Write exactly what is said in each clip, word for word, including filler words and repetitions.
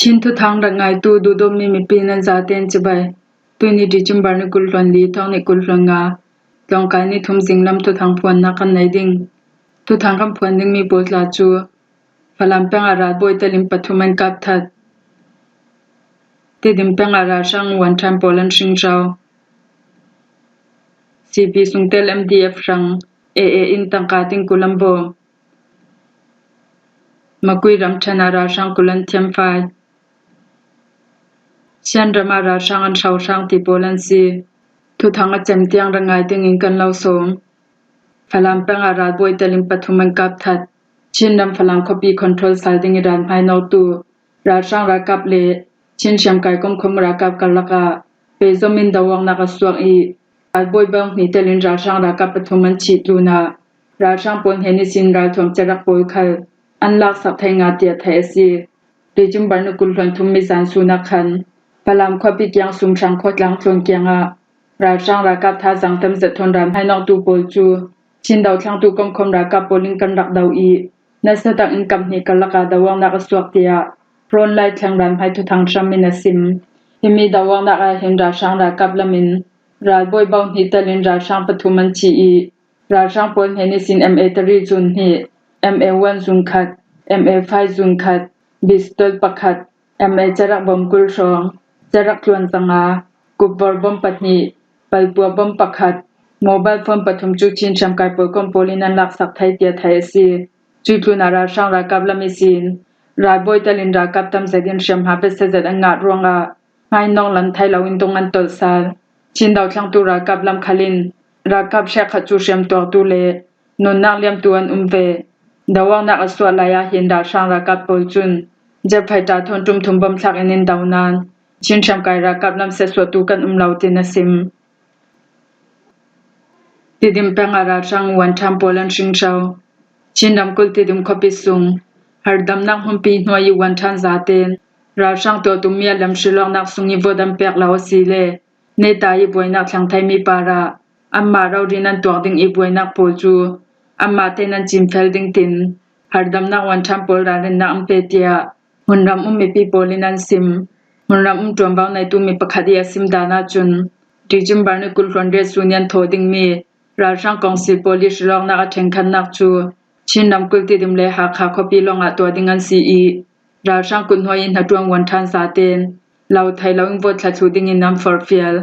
Chin thuthang rak ngaitu duhdawtmi mipi nan zaten cibai. Tuini December ni kul hluan li, thawng ni kul hluan nga, tlawngkai ni thum zinglam thuthang phuannak kan nei ding. Thuthang kan phuan dingmi pawl tla cu Falam peng ah ralbawi telin pathum an kap that. Tidim peng ah ralhrang Wanṭhan pawl an hring hro. C P sungtel M D F hrang A A in tangka ting kul an bawm. Makui ramṭhen ah ralhrang kul an thiamfai. Shan ram ah ralhrang an hrohrang ti pawl an si. Thuthang a cem tiang rak ngai dingin kan lo sawm. Falam peng ah ralbawi telin pathum an kap that. Chin ram Falam khuapi control sal ding i ral hmainawktu ralhrang ralkap le Chin hriamkai komkhawm ralkap karlak ah peizom in do awknak a suak i, ralbawi bang hnih telin ralhrang ralkap pathum an thih tlunah ralhrang pawl hnen ihsin ralthuam cerak pawl khal an laksak thei nga tiah theih a si. December ni kul hluan thum mizan sun ah khan Falam khuapi kiang Sumhrang khuatlang tlawn kiangah ralhrang ralkap thazaang tam zet thawn ral hmainawktu pawl cu Chin dothlangtu komkhawm ralkap pawl in kan rak do i, nasa tak in kap hnih karlak ah do awknak a suak tiah Frontline thleng ral hmai thuthang hram in a sim. Himi do awknak ah hin ralhrang ralkap lam in ralbawi bang hnih telin ralhrang pathum an thih i, ralhrang pawl hnen ihsin M A three zun hnih, M A one zun khat, M A five zun khat, pistol pakhat, M A cerak bom kul hrawng, cerak tluan zanga, kupvor bom pahnih, palpua bom pakhat, mobile phone pathum cu Chin hriamkai pawl kom pawl in an laksak thei tiah theih a si. Cuih tlunah ralhrang ralkap lam ihsin ralbawi telin ralkap tam zet in hriamhma biasia zet an ngah ruangah hmainawng lan thei loin dong an tolh sal. Chin dothlangtu ralkap lam khal in ralkap hrekkhat cu hriamtuartu le nunnak liamtu an um ve. Do awknak a suah lai ah hin ralhrang ralkap pawl cun jet fighter thawn ṭum thum bom thlak in in do nain Chin hriamkai ralkap lam siatsuahtu kan um lo, tin a sim. Tidim peng ah ralhrang Wanṭhan pawl an hring hro. Chin ramkulh Tidim khuapi sung hardamnak hmunpi hnuai i Wanṭhan zaten ralhrang tuah tummi a lem hrilawknak sung i vote an pek lo a si le neta i buainak thlang theimi parah anmah rori in an tuak ding i buainak pawl cu anmah tein an cimfel ding tin hardamnak Wanṭhan pawl ralrinnak an pe tiah hmunram um mipi pawl in an sim. Hmunram um ṭuanvo neitu mi pakhat i a sim dan ahcun December ni kul hluan riat sun i an thaw dingmi ralhrang kongsil pawl i hrilawknak a ṭhenkhatnak cu Chin ramkulh Tidim le Hakha khuapi lawngah tuah ding an si i, ralhrang kuthnuai i hnaṭuan Wanṭhan zaten lo thei loin vote thla thluh dingin an forhfial.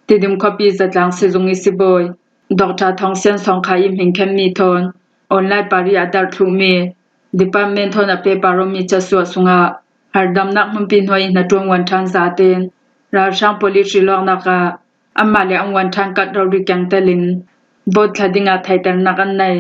Tidim khuapi zatlang sizung i sibawi Doctor Thawng Sian Sawng Khai i hmingkhenmi thawn online pari a darh thluhmi department thawn a pehpar awmi casuah sungah hardamnak hmunpi hnuai i hnaṭuan Wanṭhan zaten ralhrang pawl i hrilawknak ah anmah le an Wanṭhan kat rori kengtel in vote thla dingah theihternak an nei.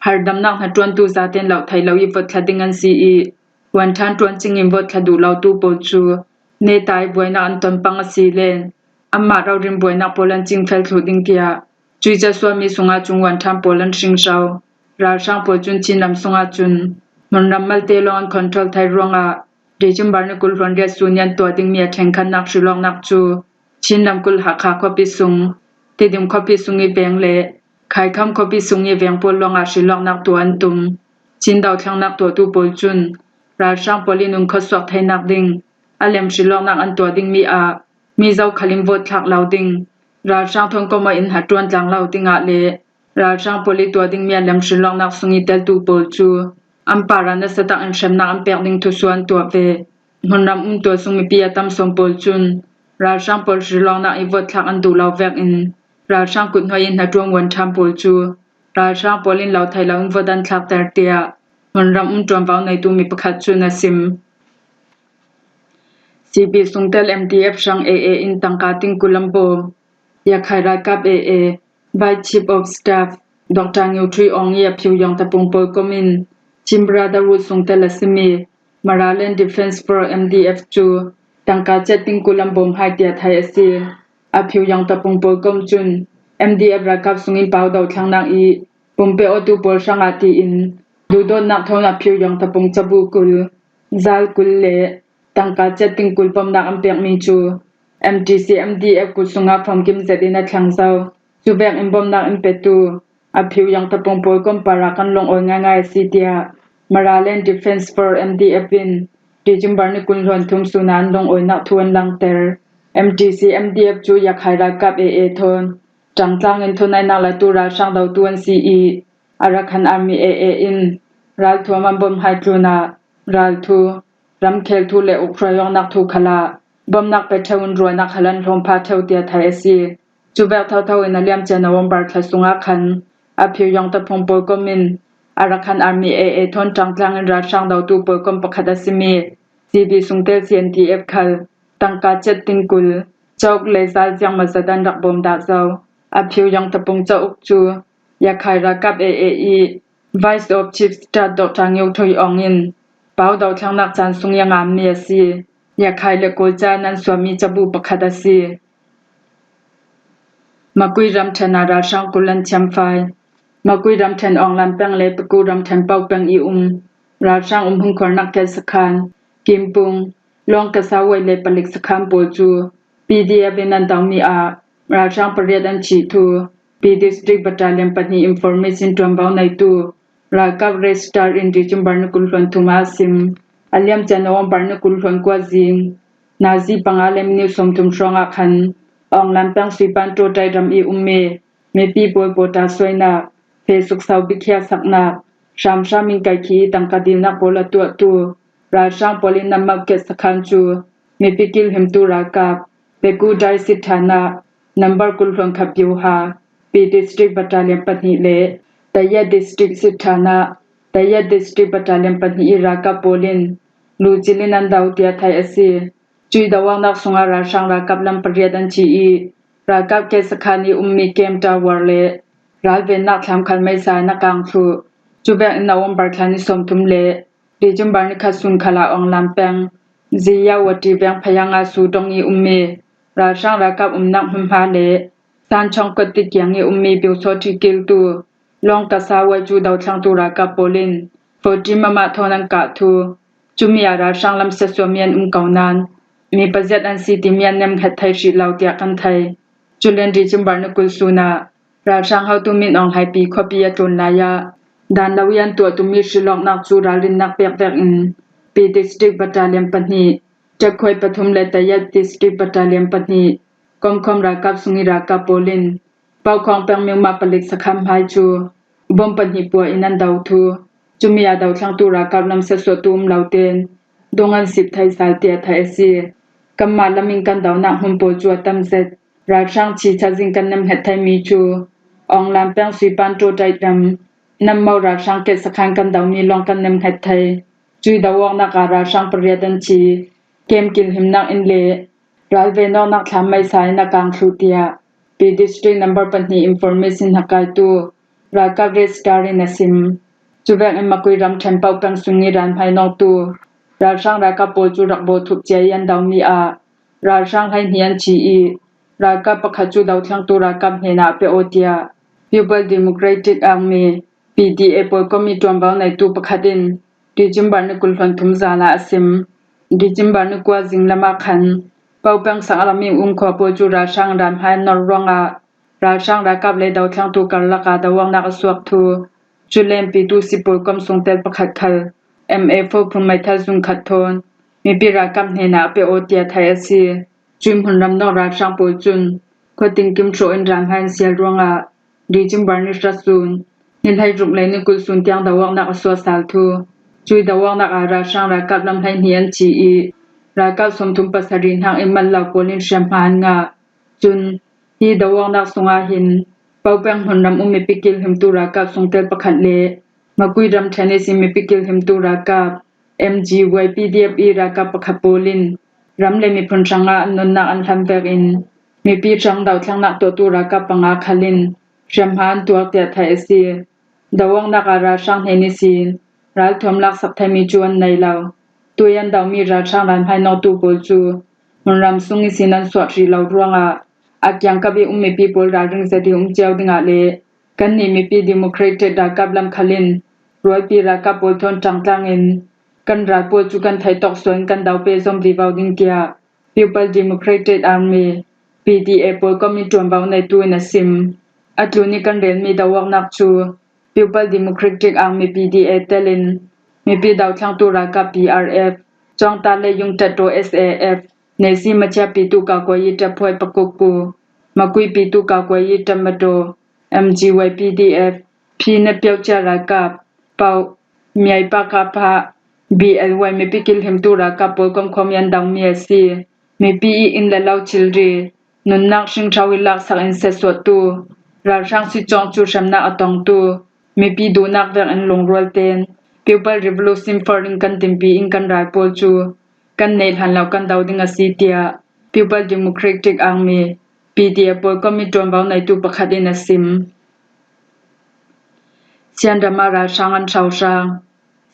Hardamnak hnaṭuantu zaten lo thei lo i vote thla ding an si i, Wanṭhan ṭuan cingin vote thla duh lotu pawl cu neta i buainak an ton pang a si len anmah rori in buainak pawl an cingfel thluh ding tiah cuih casuahmi sungah cun Wanṭhan pawl an hring hro. Ralhrang pawl cun Chin ram sungah cun hmunram malte lawng an control thei ruangah December ni kul hluan riat sun i an tuah dingmi a ṭhenkhatnak hrilawknak cu Chin ramkulh Hakha khuapi sung, Tidim khuapi sung i veng le Khaikham khuapi sung i veng pawl lawngah hrilawknak tuah an tum. Chin dothlangnak tuahtu pawl cun ralhrang pawl in unkhua suak theinak ding a lem hrilawknak an tuah dingmi ah mizo khal in vote thlak lo ding, ralhrang thawn kom ah in hnaṭuan tlang lo dingah le ralhrang pawl i tuah dingmi a lem hrilawknak sung i teltu pawl cu an parah nasa tak in hremnak an pek ding thusuah an tuah ve. Hmunram um tualsung mipi a tam sawn pawl cun ralhrang pawl hrilawknak i vote thlak an duh lo vekin ralhrang kuthnuai i hnaṭuan Wanṭhan pawl cu ralhrang pawl in lo thei loin vote an thlakter tiah hmunram um ṭuanvo neitu mi pakhat cun a sim. C P sungtel M D F hrang A A in tangka ting kul an bawm. Yakhai ralkap A A Vice Chief of Staff Doctor Ngiu Thui Aung i a phiu yong tapung pawl kom in Chin Brotherhood sungtel a simi Maraland Defence Force M D F cu tangka ciat ting kul an bawm hai tiah theih a si. A phiu yong tapung pawl kom cun M D F ralkap sungin pau dothlang nak i pumpek awtu pawl hrangah tiin duhdawtnak thawn a phiu yong tapung cabu kul, zal kul le tangka ciat ting kul bawmhnak an pekmi cu M T C M D F kut sungah famkim zetin a thlang zo. Cu vekin bawmhnak in petu a phiu yong tapung pawl kom parah kan lawng awi ngaingai a si, tiah Maraland Defence Force M D F in December ni kul hluan thum sun ah an lungawinak thu an langter. M T C M D F cu Yakhai ralkap A A thawn ṭangtlang in thawn ainak latu ralhrang dotu an si i, Arakan Army A A in ralthuam an bawmh hai tlunah ralthu, ramkhel thu le ukhruai awknak thu khalah bawmhnak pe ṭheu in ruahnak khal an hlawm phah ṭheu tiah theih a si. Cuvek thotho in a liamcia November thla sungah khan a Pyongyang taphung pawlkom in Arakan Army A A thawn ṭangtlang in ralhrang dotu pawlkom pakhat a simi C B sungtel C N T F khal tangka cet ting kul cauk le zal ziangmawzat an rak bawm dah zo. A Pyongyang taphung cauk cu Yakhai ralkap A A i Vice of Chief Staff Doctor Ngyo Thui Aung in pau dothlennak caan sung i a nganmi a si. Yakhai le Kawl caah nan suahmi cabu pakhat a si. Makui ramṭhen ah ralhrang kul an thiamfai. Makui ramṭhen Aung Lam peng le Peku ramṭhen Pau peng i um ralhrang umhmun khuarnak ketsakhan Kimpung, Lawng Kasawai le Palik sakhan pawl cu P D F in an domi ah ralhrang pariat an thih thu P District Battalion pahnih information ṭuanvo neitu ralkap Red Star in December ni kul hluan thum ah a sim. A liamcia November ni kul hluan kua zing nazi panga le minit sawmthum hrawng ah khan Aung Lam peng suipan ṭawṭai ram i ummi mipi pawl pawta suainak, fe suksau bikhiasaknak, hramhram in kaihkhih i tangka dilnak pawl a tuahtu ralhrang pawl in an mauh ketsakhan cu mipi kilhimtu ralkap Peku District ṭhan ah number kul hluan khat Bioha, P District Battalion pahnih le Tayet District sit ṭhan ah Tayet District Battalion pahnih i ralkap pawl in lucil in an do tiah theih a si. Cui doawknak sungah ralhrang ralkap lam pariat an thih i, ralkap ketsakhan i ummi camp tower le ralvennak thlam khal meisa in a kang thluh. Cuvek in November thla ni sawmthum le December ni khat sun khalah Aung Lam peng Ziyawati veng phayang ah Sudong i ummi ralhrang ralkap umnak hmunhma le Sanchong kawtti kiang i ummi Biosawti kiltu Lawng Kasawai cu dothlengtu ralkap pawl in forty mama thawn an kah thu, cumi ah ralhrang lam siatsuahmi an um ko nain mi paziat an si timi an nemhnget thei hrih lo tiah kan thei. Culen December ni kul sun ah ralhrang hotu Min Aung Hlaing pi khuapi a tlawn lai ah dan lo i an tuahtu mi hrilawknak cu ralrinnak pek vekin P District Battalion pahnih, Ṭekhuai pathum le Tayet District Battalion pahnih, komkhawm ralkap sung i ralkap pawl in Paukhawng peng miuhmah palik sakhan hmai cu bom pahnih puah in an do thu, cumi ah dothlengtu ralkap lam siatsuahtu um lo tein dong an sip thei sal tiah theih a si. Kanmah lam in kan donak hmun pawl cu a tam zet. Ralhrang chicha zing kan nemhnget theimi cu Aung Lam peng suipan ṭawṭai ram, nammo ralhrang ketsakhan kan domi lawng kan nemhnget thei. Cui doawknak ah ralhrang pariat an thi, kem kilhimnak in le ralvenawknak thlam meisa in a kang thluh tiah P District number pahnih information hnakaitu ralkap Red Star in a sim. Cuvek in Makui ramṭhen Pauh peng sung i ral hmainawktu ralhrang ralkap pawl cu rak bawhthup cia i an domi ah ralhrang hleihnih an thi i ralkap pakhat cu dothlengtu ralkap hnenah a pe aw tiah People Democratic Army, P D A pawlkom i ṭuanvo neitu pakhat in December ni kul hluan thum zan ah a sim. December ni kua zinglam ah khan Pauh peng sak a lam i um khua pawl cu ralhrang ral hmai an nor ruangah ralhrang ralkap le dothlengtu karlak ah doawknak a suak thu, culen P two C pawlkom sungtel pakhat khal M A four phun meithal zung khat thawn mipi ralkap hnenah a pe aw tiah theih a si. Cui hmunram nawk ralhrang pawl cun khuating kim hrawh in ral hmai an sial ruangah December ni hra sun, ni hleiruk le ni kul sun tiang doawknak a suah sal thu, cui doawknak ah ralhrang ralkap lam hleihnih an thi i ralkap sawmthum pasarih hnak in mal lo pawl in hriamhma an ngah. Cun hi doawknak sungah hin Pauh peng hmunram um mipi kilhimtu ralkap sungtel pakhat le Makui ramṭhen ihsin mipi kilhimtu ralkap M G Y P D F i ralkap pakhat pawl in ram le miphun hrangah an nunnak an hlam vekin mipi hrang dothlengnak tuahtu ralkap panga khal in hriamhma an tuak tiah theih a si. Doawknak ah ralhrang hnen ihsin ralthuam laksak theimi cu an nei lo. Tui an domi ralhrang ral hmainawktu pawl cu hmunram sung ihsin an suah hrih lo ruangah a kiangkap i um mipi pawl ralring zet i um cio dingah le kannih mipi Democratic ralkap lam khal in rualpi ralkap pawl thawn ṭangtlang in kan ral pawl cu kan theih tawk sual in kan do pehzom vivo ding tiah People Democratic Army, P D A pawlkom i ṭuanvo neitu in a sim. A tlun i kan relmi doawknak cu People Democratic Army, P D A telin mipi dothlengtu ralkap P R F, Tuangta le Yung Tat Raw S A F, Nesi Machia Pitu Kakuai Tat Phuai Pakukku, Makui Pitu Kakuai Tat Mato, M G Y P D F, Phi Ne Pyau Chia Ralkap, Pau Miai Pa Ka Pha, B L Y Mipi Kilhimtu Ralkap Pawl Komkhawm Yan Dang Mi A Si, Mipi I Inn Le Lau Chilri, Nunnak Hring Thau I Laksak In Sesuattu, Ralhrang Sitcawng Cu Hremnak A Tongtu, Mipi Duhnak Vek In Lungrual Ten, People Revolution for In Kan Timpi In Kan Ral Pawl Cu Kan Neih Hlan Lo Kan Do Ding A Si, tiah People Democratic Army, P D A Pawl Committee ṭuanvo neitu pakhat in a sim. Sianram ah ralhrang an hrohrang.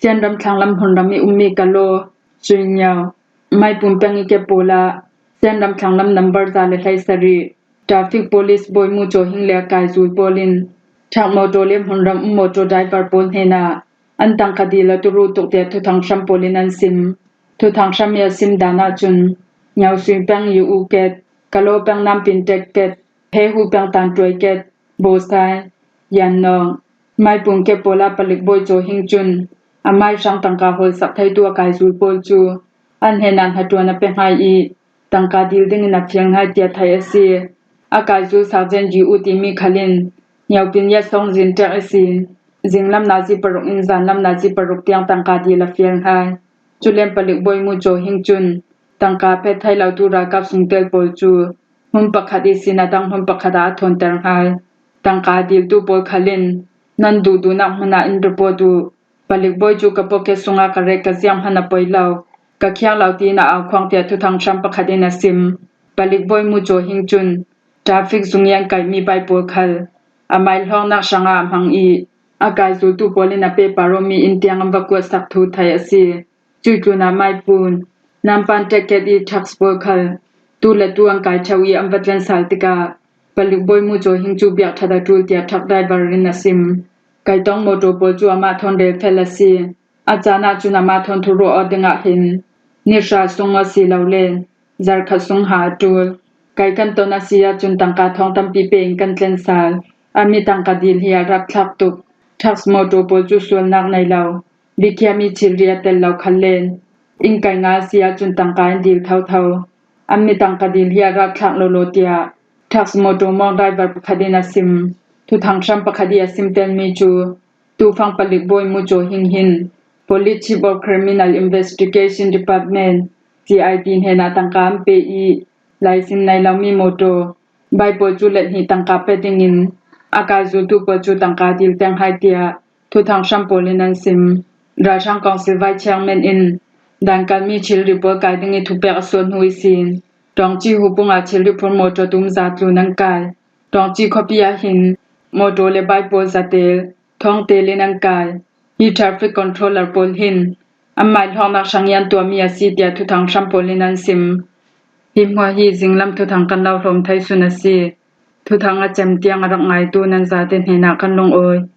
Sianram thlanglam hmunram i ummi Kalaw, Suiniau, Maipum peng i kep pawl ah Sianram thlanglam nambar za le hleisarih Traffic Police Bawi Mu Caw Hing le a kaizul pawl in truck motor le hmunram um motor driver pawl hnenah an tangka dil a turuh tuk tiah thuthang hram pawl in an sim. Thuthang hram i a sim dan ahcun Nyausui peng Yu U Ket, Kalaw peng Nampin Tek Ket, Phehu peng Tan Tuai Ket, Bawsai, Yan Nawng, Maipum kep pawl ah palik bawi Caw Hing cun a mai hrang tangka hawlsak theitu a kaizul pawl cu an hnenah hnaṭuan a pe hngai i tangka dil dingin a fial hngai tiah theih a si. A kaizul Sergeant Yu U timi khal in Nyaupin Yat Song zin ṭek ihsin zinglam nazi paruk in zanlam nazi paruk tiang tangka dil a fial hngai. Culen palik bawi Mu Caw Hing cun tangka phet thei lotu ralkap sungtel pawl cu hmun pakhat ihsin a dang hmun pakhat ah a thawnter hngai. Tangka diltu pawl khal in nan duhduhnak hmun ah in report uh. Palik bawi cu ka pocket sungah ka rek ka ziang hmanh a poi lo, ka khiak lo tiin a au khuang tiah thuthang hram pakhat in a sim. Palik bawi Mu Caw Hing cun traffic zung i an kaihmi bai pawl khal a mai hlawknak hrangah a hmang i a kaizultu pawl in a pehpar awmi inn tiang an va kuatsak thu theih a si. Cuih tlunah Maipun, Nampan Tek Ket i truck pawl khal tu le tu an kai ṭheu i an va tlen sal tikah palik bawi Mu Caw Hing cu biak ṭhat a ṭul tiah truck driver in a sim. Kaitong motor pawl cu amah thawn rel fel a si. A caan ahcun amah thawn thuruah awt dingah hin ni hra sung a si lo le zarh khat sung ha a ṭul. Kai kan ton a si ahcun tangka thawng tampi pe in kan tlen sal. An mi tangka dil hi a rapthlak tuk. Truck motor pawl cu sualnak nei lo, bikhiami thilri a tel lo khal len in kai nga a si ahcun tangka in dil thotho. An mi tangka dil hi a rapthlak lawlaw tiah truck motor mawng driver pakhat in a sim. Thuthang hram pakhat i a sim telmi cu tufang palik bawi Mu Caw Hing hin Police Chief of Criminal Investigation Department, C I D hnenah tangka an pe i laisin nei lomi motor bai pawl cu let hnih tangka pe dingin a kaizultu pawl cu tangka dil teng hai tiah thuthang hram pawl in an sim. Ralhrang Council Vice Chairman in dankalmi thilri pawl kai ding i thupek a sual hnu ihsin Ṭawngci hupung ah thilri phur motor tum za tlun an kai. Ṭawngci khuapi ah hin motor le bai pawl zatel, thawng tel in an kai. Hi traffic controller pawl hin an mai hlawknak hrang i an tuahmi a si tiah thuthang hram pawl in an sim. Hi hmuah hi zinglam thuthang kan lo hlawm thei sun a si. Thuthang a cem tiang a rak ngaitu nan zate hnenah kan lungawi.